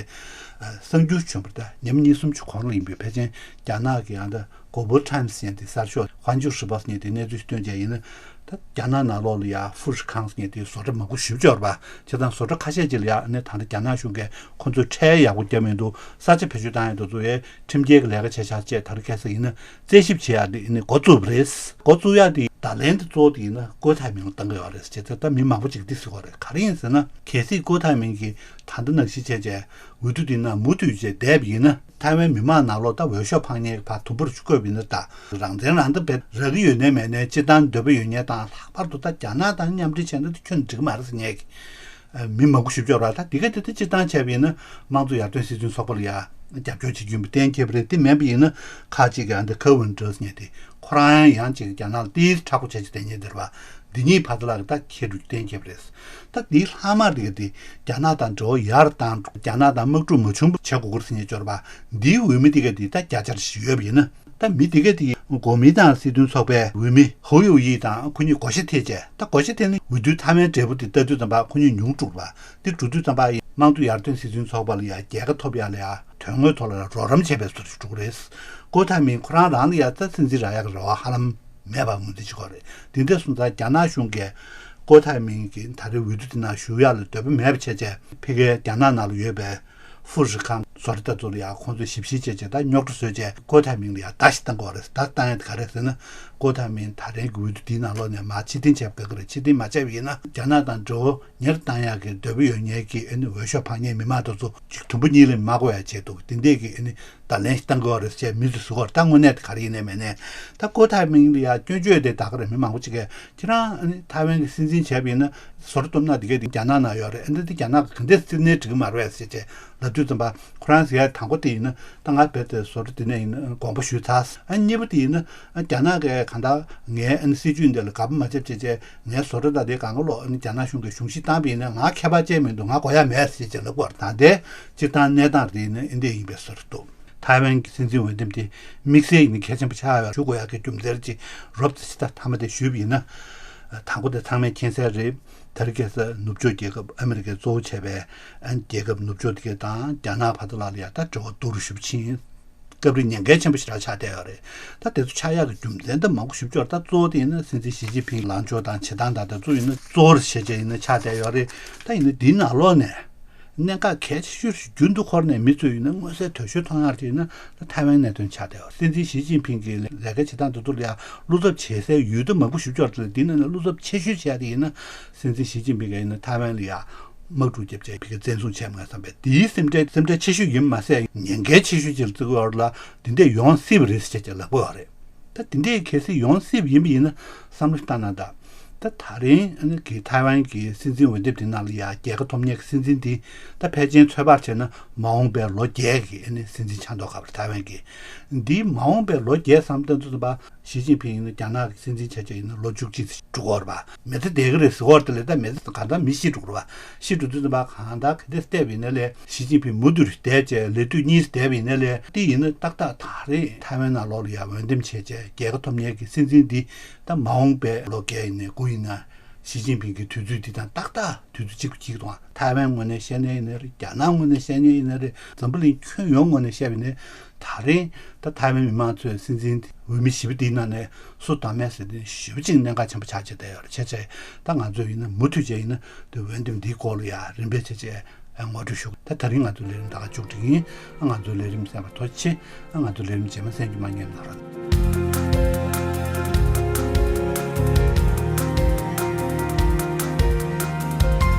གསར་འགྱུར་བྱུང་བ་ད་ཉིན་གཉིས་གསུམ་ཅིག་གོང་ལ་ཡིན་པའི་ཕལ་ཆེར་རྒྱ་ནག་གི་ཡང་ད་Global Times་ཟེར་མཁན་དེ་གསར་ཤོག་Huaqiu Post་ཟེར་མཁན་དེ་གནས་ཚུལ་ཞིག་བཏོན་བྱས་ཡིན་ན་ད་རྒྱ་ནག་ནང་ལོགས་ལ་ཡ་ཧྥུ་ཧྲི་ཁང་ཟེར་མཁན་དེ་བཟོ་གྲྭ་མང་པོ་ཞེ་པོ་ཅིག་ཡོད་རེད་པ། བྱས་ཙང་བཟོ་གྲྭ་ཁ་ཤས་ཅིག་ལ་ཡ་ནི་ད་ལྟ་རྒྱ་ནག་གཞུང་གིས་ཁོ་ཚོས་ཁྲལ་ཡག་པོ་བརྒྱབ་མི་འདུག་ས་ཆ་བེད་སྤྱོད་བཏང་ཡ་དེ་ཚོ་ཡ་ཁྲིམས་འགལ་གྱི་ལས་ཀ་བྱས་ཤག་ཅེས་ད་རེས་ཁ་སང་ཡིན་ན་རྩད་ཞིབ་བྱེད་ཡ་དེ་ནི་འགོ་བཙུགས་པ་རེད། འགོ་བཙུགས་ཡ་དེ་བརྡ་ལན་དེ་གཙོ་བོ་དེ་ཡིན་ན་ཀོ་ཐའི་མིང་ལ་བཏང་གི་ཡོད་རེད་ཅེས་ད་མི་མང་པོ་ཅིག་འདི་ཟེར་གི་རེད། ག་རེ་ཡིན་ཟེར་ན་གལ་སྲིད་ཀོ་ཐའི་མིང་གིས་ད་ལྟ་ནང་བཞིན་བྱས་བྱས་འོས་བསྡུ་དེ་ནང་མུ་མཐུད་བྱས་བསྡད་པ་ཡིན་ན་ཐའེ་ཝན་མི་མང་ནང་ལོགས་ད་འོས་ཤོག་འཕང་མཁན་གྱི་བར་དུམ་བུར་བཀོད་པ་ཡིན་ན་ད་རང་བཙན་རང་ད་བེད་རག་གི་ཡོད་ནའི་མེད་ནའི་སྤྱིར་བཏང་འདོད་པ་ཡོད་མཁན་དང་ལྷག་པར་དུ་ད་རྒྱ་ནག་དང་མཉམ་འབྲེལ་བྱས་ན་ད་ཁྱོན་འགྲིག་གི་མ་རེད་ཟེར་མཁན་གྱི། མི་མང་པོ་ཞིག་འབྱོར་བ་ད་འདི་ག་དེ་ད་སྤྱིར་བཏང་བྱས་པ་ཡིན་ན་དམངས་གཙོ་ཡར་ཐོན་སྲིད་དོན་ཚོགས་པ་ལ་ཡ་རྒྱབ་སྐྱོར་བྱེད་རྒྱུ་ཡིན་པ་གཏན་འཁེལ་བ་རེད། དེ་མིན་པ་ཡིན་ན་ཁག་ཅིག་གི་ཨ་འདི་ཁ་ཝུན་ཏྲ་ཟེར་མཁན་དེ་ཁོ་རང་ཡང་ཅིག་རྒྱ་ནག་ལ་ཏིས་དྲག་པོ་བྱས་ཅིག་བསྡད་མཁན་དེ་རེད་བ། འདི་གཉིས་བར་དུ་ལ་ད་ཁྱེར་འགྲོ་རྒྱུ་གཏན་འཁེལ་བ་རེད། ད་འདིའི་ལྷག་མ་དེ་ག་དེ་རྒྱ་ནག་དང་འབྲེལ་བ་ཡར་བཏང་རྒྱ་ནག་དང་དམག་འཁྲུག་མ་བྱུང་བ་བྱེད་དགོས་ཀྱི་རེད་ཟེར་མཁན་འབྱོར་བ་འདིའི་འོས་མི་དེ་ག་དེ་ད་བརྒྱ་ཆ་བཞི་ཡོད་པ་ཡིན་ན། ད་མི་དེ་ག་དེ་གོ་མིན་ཏང་སྲིད་དོན་ཚོགས་པའི་འོས་མི་ཧོ་ཡོ་ཡི་དང་ཁོ་གཉིས་བགོ་བཤའ་ཐེབས་བྱས་ད་བགོ་བཤའ་ཐེབས་ནས་འོས་བསྡུའི་མཐའ་མའི་འབྲས་བུ་དེ་ལྟ་དུས་ཙམ་པ་ཁོ་གཉིས་ཉུང་དྲགས་པ་དེ་འགྲོ་དུས་ཙམ་པ་དམངས་གཙོ་ཡར་ཐོན་སྲིད་དོན་ཚོགས་པ་ལ་ཡ་རྒྱལ་ཁ་ཐོབ་ཡ་ལ་ཡ་དོན་དངོས་ཐོག་ལ་རོགས་རམ་བྱས་པའི་བཟོ་འདྲ་ཞིག་འགྲོ་གི་རེད། ཀོ་ཐའི་མིང་ཁོ་རང་རང་ལ་ཡ་ད་སྲིད་འཛིན་རག་ཡ་གི་རེ་བ་ཧ་ལམ་མེད་པ་ངོས་འཛིན་བྱེད་ཀྱི་ཡོད་རེད། དེ་འདྲ་སོང་ཙང་རྒྱ་ནག་གཞུང་གིས་ཀོ་ཐའི་མིང་གི་ད་རེས་འོས་བསྡུ་དེ་ནང་ཞུགས་ཡ་ལ་འདོད་པ་མེད་པ་བྱས་བྱས་ཕ་གིའི་རྒྱ་ནག་ནང་ལ་ཡོད་པའི་ཧྥུ་ཧྲི་ཁང་བཟོ་གྲྭ་ལྟ་བུ་ལ་ཡང་ཁོང་ཚོས་ཞིབ་བཤེར་བྱས་བྱས་ད་རྙོག་དྲ་བཟོས་བྱས་ཀོ་ཐའི་མིང་ལ་ཡང་བརྡ་ཞིག་བཏང་དགོས་རེད། བརྡ་བཏང་ཡ་དེ་ག་རེ་རེད་ཟེར་ན་ཀོ་ཐའི་མིང་ད་རེས་ཀྱི་འོས་བསྡུ་འདིའི་ནང་ལོགས་ནས་མར་ཕྱིར་འཐེན་བྱས་པ་དགའ་གི་རེད། ཕྱིར་འཐེན་མ་བྱས་པ་ཡིན་ན་རྒྱ་ནག་དང་འབྲེལ་བ་ཉེ་རུ་བཏང་ཡག་གི་འདོད་པ་ཡོད་མཁན་གྱི་ཨ་ནི་འོས་ཤོག་འཕང་མཁན་མི་མང་དེ་ཚོ་གཅིག་དུམ་བུ་གཉིས་ལས་མ་འགོར་ཡ་བྱས་འདུག་དེ་འདྲས་ཀྱི་ཨ་ནི་བརྡ་ལན་ཞིག་བཏང་དགོས་རེད་ཅེས་མི་ཚོས་ཟེར་གི་རེད། ད་དངོས་གནས་དེ་ག་རེ་ཡིན་ནའི་མིན་ནའི་ད་ཀོ་ཐའི་མིང་ལ་ཡ་སྐྱོན་བརྗོད་དེ་ད་ག་རེ་མི་མང་པོ་ཅིག་གིས་ཁྱེད་རང་ཨ་ནི་ཐའེ་ཝན་གྱི་སྲིད་འཛིན་བྱས་པ་ཡིན་ན་བཟོ་གྲྭ་གཏུབ་ན་དེ་གས་དེ་རྒྱ་ནག་ནང་ཡོད་རེད། ཨ་ནི་དེ་རྒྱ་ནག་གི་ག་འདྲས་སྲིད་ནས་འགྲིག་གི་མ་རེད་ཟེར་བྱས་ལབ་དུས་ཙམ་པ་ཁོ་རང་ཟེར་ཡ་དང་པོ་དེ་ཡིན་ན་ད་ང་རྦད་དེ་བཟོ་གྲྭ་དེ་ནས་ཡིན་ན་དགོངས་པ་ཞུས་ཚར། ཨ་གཉིས་པ་དེ་ཡིན་ན་ཨ་རྒྱ་ནག་གིས་གང་ལྟར་ངའི་ཨ་ནི་སྲིད་ཇུས་འདི་ལ་དགའ་པོ་མ་བྱས་བྱས་བྱས་ངའི་བཟོ་གྲྭ་དང་དེ་གང་ག་ལོག་ཨ་ནི་རྒྱ་ནག་གཞུང་གིས་གཞུང་བཞེས་བཏང་པ་ཡིན་ན་ང་ཁྱད་པར་ཅན་མི་འདུག་ང་དགོས་ཡ་མེད་ཟེར་བྱས་ལབ་དགོས་རེད། ད་ལྟའི་སྤྱིར་བཏང་གནས་སྟངས་དེ་ཡིན་ན་ཨ་འདྲས་ཡིན་པའི་བཟོ་འདྲ་འདུག་ཐའེ་ཝན་གྱི་སྲིད་འཛིན་འོས་འདེམས་དེ་དམིགས་བསལ་ཡིན་ན་གལ་ཆེན་པོ་ཆགས་ཡོད་ཞུ་དགོས་ཡག་གི་རྒྱུ་མཚན་ཅིག་རོབ་ཙམ་ཞིག་ད་མཐའ་མ་དེ་ཞུས་པ་ཡིན་ན། དང་པོ་དེ་ཚང་མས་མཁྱེན་གསལ་རེད། དེ་རིང་ཁ་སང་ནུབ་ཕྱོགས་རྒྱལ་ཁབ་ཨ་མི་རི་ཀས་གཙོ་བོ་བྱས་པའི་ཨ་རྒྱལ་ཁབ་ནུབ་ཕྱོགས་དེ་ག་དང་རྒྱ་ནག་བར་དུ་ལ་ལ་ཡ་ད་འབྲེལ་བ་སྡུག་རུ་ཞེ་པོ་ཕྱིན། སྐབས་རེ་ཉེན་ཁའི་ཆེན་པོ་ཞིག་ཆགས་བསྡད་ཡོད་རེད། ད་དེ་ཚོ་ཆགས་ཡག་གི་རྒྱུ་མཚན་ད་མང་པོ་ཞིབ་འཇུག་ད་གཙོ་བོ་དེ་ཡིན་ན་སྲིད་འཛིན་ཞི་ཅིན་ཕིང་ལངས་ཕྱོགས་དང་བྱེད་སྟངས་དང་དེ་ཚོ་ཡིན་ན་གཙོ་བོར་བྱས་བྱས་ཡིན་ན་ཆགས་བསྡད་ཡོད་རེད། ད་ཡིན་ན་འདིའི་ནང་ལོགས་ནས་གནད་འགག་གལ་ཆེ་ཤོས་ཤིག་རྒྱུན་དུ་འཁོར་ནས་མི་ཚོས་ཡིན་ན་མངོན་གསལ་དོད་ཤོས་མཐོང་ཡག་ཅིག་ཡིན་ན་ད་ཐའེ་ཝན་གནད་དོན་ཆགས་བསྡད་ཡོད། སྲིད་འཛིན་ཞི་ཅིན་ཕིང་གི་ལས་ཀ་བྱེད་སྟངས་དེ་ཚོ་ལ་ཡང་བློ་འཚབ་བྱེད་སའི་ཡུལ་ད་མང་པོ་ཞིབ་འཇུག་དེ་ལ་འདི་ནང་ནས་བློ་འཚབ་ཆེ་ཤོས་བྱས་ཏེ་ཡིན་ན་སྲིད་འཛིན་ཞི་ཅིན་ཕིང་གིས་ཡིན་ན་ཐའེ་ཝན་ལ་ཡང་དམག་འཁྲུག་བརྒྱབ་བྱས་ཕ་གིར་བཙན་བཟུང་བྱས་མ་བསམ་པས་དེའི་སེམས་ཁྲལ་སེམས་ཁྲལ་ཆེ་ཤོས་ཡིན་མ་ཟད་ཉེན་ཁའི་ཆེ་ཤོས་ཅིག་བརྩི་གི་ཡོད་རེད་ལ། དེ་འདྲས་ཡོང་སྲིད་པ་རེད་ཟེར་བྱས་ལབ་ཀྱི་ཡོད་རེད། ད་དེ་འདྲས་གལ་སྲིད་ཡོང་སྲིད་པ་ཡིན་པ་ཡིན་ན་བསམ་བློ་བཏང་ན་ད། ད་ད་རིང་ཨ་ནི་གི་ཐའེ་ཝན་གྱི་སྲིད་འཛིན་འོས་འདེམས་དེ་ནང་ལ་ཡ་རྒྱལ་ཁ་ཐོབ་མཁན་གྱི་སྲིད་འཛིན་དེ་ད་ཕལ་ཆེར་ཚོད་དཔག་བྱས་ན་མ་འོངས་པའི་ལོ་བརྒྱད་ཀྱི་ཨ་ནི་སྲིད་འཛིན་ཆགས་མདོག་ཁ་པོ་རེད་ཐའེ་ཝན་གྱི། འདིའི་མ་འོངས་པའི་ལོ་བརྒྱད་བསམ་གཏན་དུ་ད། ཞི་ཅིན་ཕིང་ཡིན་ན་རྒྱ་ནག་གི་སྲིད་འཛིན་ཆགས་ཆགས་ཡིན་ན་ལོ་བཅུ་གཅིག་འགྲོ་གི་ཡོད་རེད་པ། མི་ཚེ་བསྡད་ཀྱི་རེད་ཟེར་གྱི་ཡོད་རེད་དེ་ལས་ད་མི་ཚེ་གང་ལྟར་མི་ཤི་འགྲོ་གི་རེད་པ། ཤི་འགྲོ་དུས་ཙམ་པ་གང་ལྟར་ག་དེ་བལྟས་པ་ཡིན་ན་ལས་ཞི་ཅིན་ཕིང་མུ་མཐུད་བསྡད་བྱས་ལས་དུས་གཉིས་བསྡད་པ་ཡིན་ན་ལས་དེ་ཡིན་ན་ཏག་ཏག་ད་རེས་ཐའེ་ཝན་ནང་ལོགས་ལ་ཡ་འོས་འདེམས་བྱས་བྱས་རྒྱལ་ཁ་ཐོབ་མཁན་གྱི་སྲིད་འཛིན་འདི་ད་མ་འོངས་པའི་ལོ་བརྒྱད་ཡིན་ནའི་དགུ་ཡིན་ན། ཞི་ཅིན་ཕིང་གི་དུས་ཚོད་འདི་དང་ཏག་ཏག་དུས་ཚོད་གཅིག་པ་གཅིག་དང་ཐའེ་ཝན་ངོས་ནས་བཤད་ནས་ཡིན་ན་རེད། རྒྱ་ནག་ངོས་ནས་བཤད་ནས་ཡིན་ན་རེད། འཛམ་བུ་གླིང་ཁྱོན་ཡོངས་ངོས་ནས་བཤད་པ་ཡིན་ན་ད་རིང་ད་ཐའེ་ཝན་མི་མང་ཚོས་སྲིད་འཛིན་འོས་མི་བཞི་པོ་འདིའི་ནང་ནས་སུ་བདམས་མེད་ཟེར་དུས་ཞེ་པོ་ཅིག་གནད་འགག་ཆེན་པོ་ཆགས་བྱས་བསྡད་ཡོད་རེད། བྱས་བྱས་ད་ང་ཚོས་ཡིན་ན་མུ་མཐུད་བྱས་ཡིན་ན་དེ་འོས་འདེམས་འདིའི་སྐོར་ལ་ཡ་རིམ་པས་བྱས་བྱས་ངོ་སྤྲོད་ཞུ། ད་ད་རིང་ང་ཚོའི་ལས་རིམ་ད་ག་མཇུག་སྒྲིལ་ཡིན། ང་ཚོའི་ལས་རིམ་གསན་པར་ཐུགས་རྗེ་ཆེ། ང་ཚོའི་ལས་རིམ་རྗེས་མ་གསན་རྒྱུ་མ་བསྙེལ་གནང་རོགས།